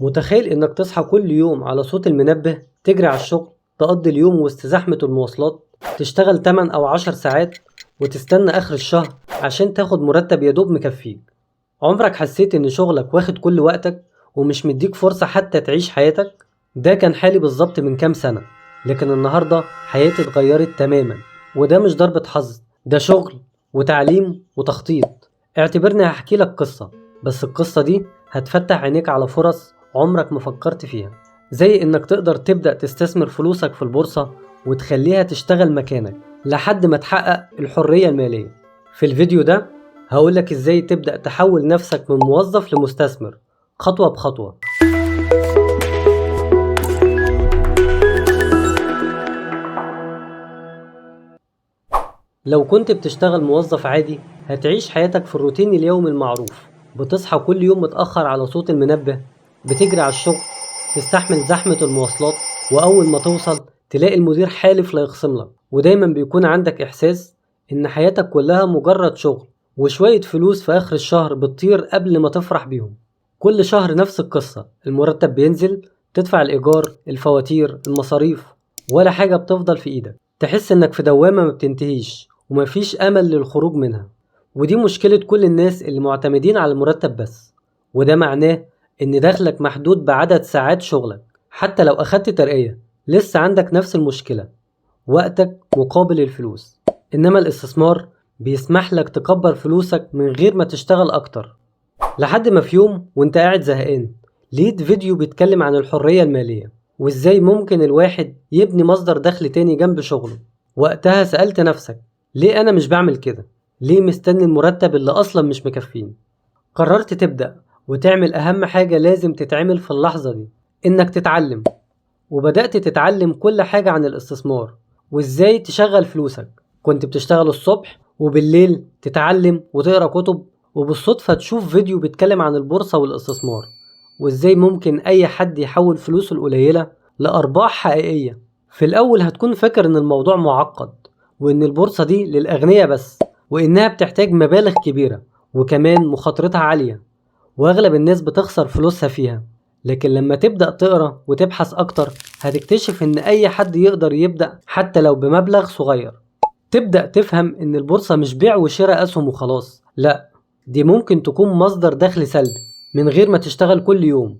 متخيل إنك تصحى كل يوم على صوت المنبه، تجري على الشغل، تقضي اليوم وسط زحمة المواصلات، تشتغل 8 أو 10 ساعات وتستنى آخر الشهر عشان تاخد مرتب يدوب مكفيك؟ عمرك حسيت إن شغلك واخد كل وقتك ومش مديك فرصة حتى تعيش حياتك؟ ده كان حالي بالظبط من كام سنة، لكن النهاردة حياتي اتغيرت تماما، وده مش ضربة حظ، ده شغل وتعليم وتخطيط. اعتبرني هحكي لك قصة، بس القصة دي هتفتح عينيك على فرص عمرك ما فكرت فيها، زي انك تقدر تبدأ تستثمر فلوسك في البورصة وتخليها تشتغل مكانك لحد ما تحقق الحرية المالية. في الفيديو ده هقولك ازاي تبدأ تحول نفسك من موظف لمستثمر خطوة بخطوة. لو كنت بتشتغل موظف عادي هتعيش حياتك في الروتين اليومي المعروف، بتصحى كل يوم متأخر على صوت المنبه، بتجري على الشغل، تستحمل زحمة المواصلات، وأول ما توصل تلاقي المدير حالف لا يخصم لك، ودايما بيكون عندك إحساس إن حياتك كلها مجرد شغل وشوية فلوس في آخر الشهر بتطير قبل ما تفرح بيهم. كل شهر نفس القصة، المرتب بينزل، تدفع الإيجار، الفواتير، المصاريف، ولا حاجة بتفضل في إيدك. تحس إنك في دوامة ما بتنتهيش ومفيش أمل للخروج منها. ودي مشكلة كل الناس اللي معتمدين على المرتب بس، وده معناه إن دخلك محدود بعدد ساعات شغلك. حتى لو أخدت ترقية لسه عندك نفس المشكلة، وقتك مقابل الفلوس. إنما الاستثمار بيسمح لك تكبر فلوسك من غير ما تشتغل أكتر. لحد ما في يوم وانت قاعد زهقان لقيت فيديو بيتكلم عن الحرية المالية وإزاي ممكن الواحد يبني مصدر دخل تاني جنب شغله. وقتها سألت نفسك، ليه أنا مش بعمل كده؟ ليه مستني المرتب اللي أصلا مش مكفيني؟ قررت تبدأ وتعمل أهم حاجة لازم تتعمل في اللحظة دي، إنك تتعلم. وبدأت تتعلم كل حاجة عن الاستثمار وإزاي تشغل فلوسك. كنت بتشتغل الصبح وبالليل تتعلم وتقرأ كتب، وبالصدفة تشوف فيديو بيتكلم عن البورصة والاستثمار وإزاي ممكن أي حد يحول فلوسه القليلة لأرباح حقيقية. في الأول هتكون فاكر إن الموضوع معقد وإن البورصة دي للأغنياء بس، وإنها بتحتاج مبالغ كبيرة وكمان مخاطرتها عالية وأغلب الناس بتخسر فلوسها فيها. لكن لما تبدأ تقرأ وتبحث أكتر هتكتشف إن أي حد يقدر يبدأ حتى لو بمبلغ صغير. تبدأ تفهم إن البورصة مش بيع وشراء أسهم وخلاص، لا، دي ممكن تكون مصدر دخل سلبي من غير ما تشتغل كل يوم.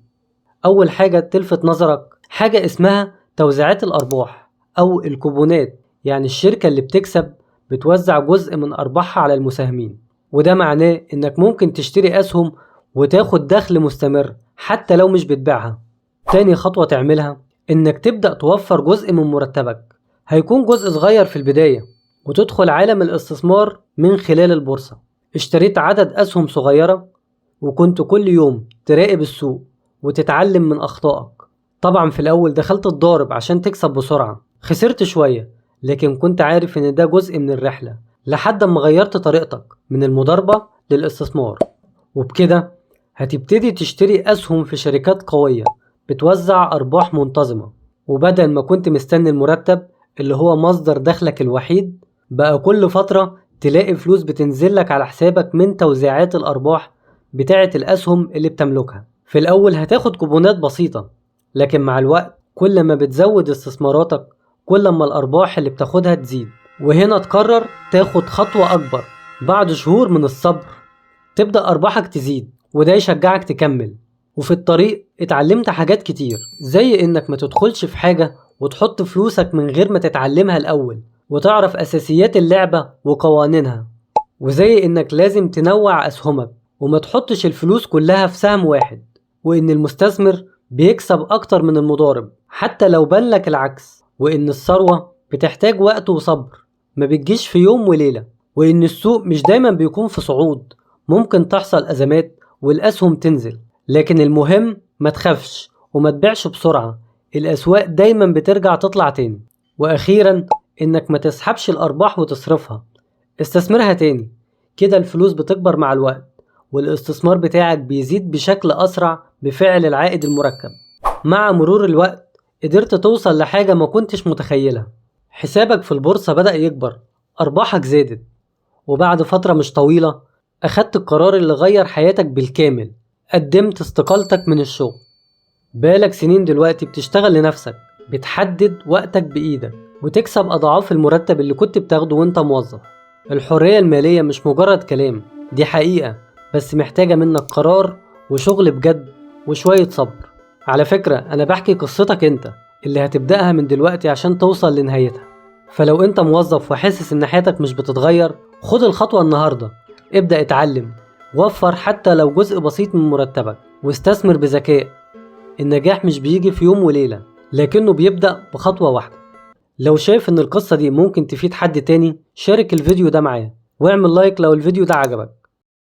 أول حاجة تلفت نظرك حاجة اسمها توزيعات الأرباح أو الكوبونات، يعني الشركة اللي بتكسب بتوزع جزء من أرباحها على المساهمين، وده معناه إنك ممكن تشتري أسهم وتاخد دخل مستمر حتى لو مش بتبيعها. تاني خطوة تعملها إنك تبدأ توفر جزء من مرتبك، هيكون جزء صغير في البداية، وتدخل عالم الاستثمار من خلال البورصة. اشتريت عدد أسهم صغيرة وكنت كل يوم تراقب السوق وتتعلم من أخطائك. طبعا في الأول دخلت الضارب عشان تكسب بسرعة، خسرت شوية، لكن كنت عارف إن ده جزء من الرحلة لحد ما غيرت طريقتك من المضاربة للاستثمار. وبكده هتبتدي تشتري أسهم في شركات قوية بتوزع أرباح منتظمة، وبدل ما كنت مستني المرتب اللي هو مصدر دخلك الوحيد، بقى كل فترة تلاقي فلوس بتنزلك على حسابك من توزيعات الأرباح بتاعة الأسهم اللي بتملكها. في الأول هتاخد كوبونات بسيطة، لكن مع الوقت كل ما بتزود استثماراتك كل ما الأرباح اللي بتاخدها تزيد. وهنا تقرر تاخد خطوة أكبر. بعد شهور من الصبر تبدأ أرباحك تزيد، وده يشجعك تكمل. وفي الطريق اتعلمت حاجات كتير، زي إنك ما تدخلش في حاجة وتحط فلوسك من غير ما تتعلمها الأول وتعرف أساسيات اللعبة وقوانينها، وزي إنك لازم تنوع أسهمك وما تحطش الفلوس كلها في سهم واحد، وإن المستثمر بيكسب أكتر من المضارب حتى لو بان لك العكس، وإن الثروة بتحتاج وقت وصبر ما بتجيش في يوم وليلة، وإن السوق مش دايما بيكون في صعود، ممكن تحصل أزمات والأسهم تنزل، لكن المهم ما تخافش وما تبيعش بسرعة، الأسواق دايما بترجع تطلع تاني. وأخيرا إنك ما تسحبش الأرباح وتصرفها، استثمرها تاني، كده الفلوس بتكبر مع الوقت والاستثمار بتاعك بيزيد بشكل أسرع بفعل العائد المركب. مع مرور الوقت قدرت توصل لحاجة ما كنتش متخيلها، حسابك في البورصة بدأ يكبر، أرباحك زادت، وبعد فترة مش طويلة أخدت القرار اللي غير حياتك بالكامل، قدمت استقالتك من الشغل. بقالك سنين دلوقتي بتشتغل لنفسك، بتحدد وقتك بإيدك، وتكسب أضعاف المرتب اللي كنت بتاخده وانت موظف. الحرية المالية مش مجرد كلام، دي حقيقة، بس محتاجة منك قرار وشغل بجد وشوية صبر. على فكرة أنا بحكي قصتك أنت اللي هتبدأها من دلوقتي عشان توصل لنهايتها. فلو أنت موظف وحاسس إن حياتك مش بتتغير، خد الخطوة النهاردة، ابدأ اتعلم، وفر حتى لو جزء بسيط من مرتبك، واستثمر بذكاء. النجاح مش بيجي في يوم وليلة، لكنه بيبدأ بخطوة واحدة. لو شايف إن القصة دي ممكن تفيد حد تاني، شارك الفيديو ده معاه، واعمل like لو الفيديو ده عجبك.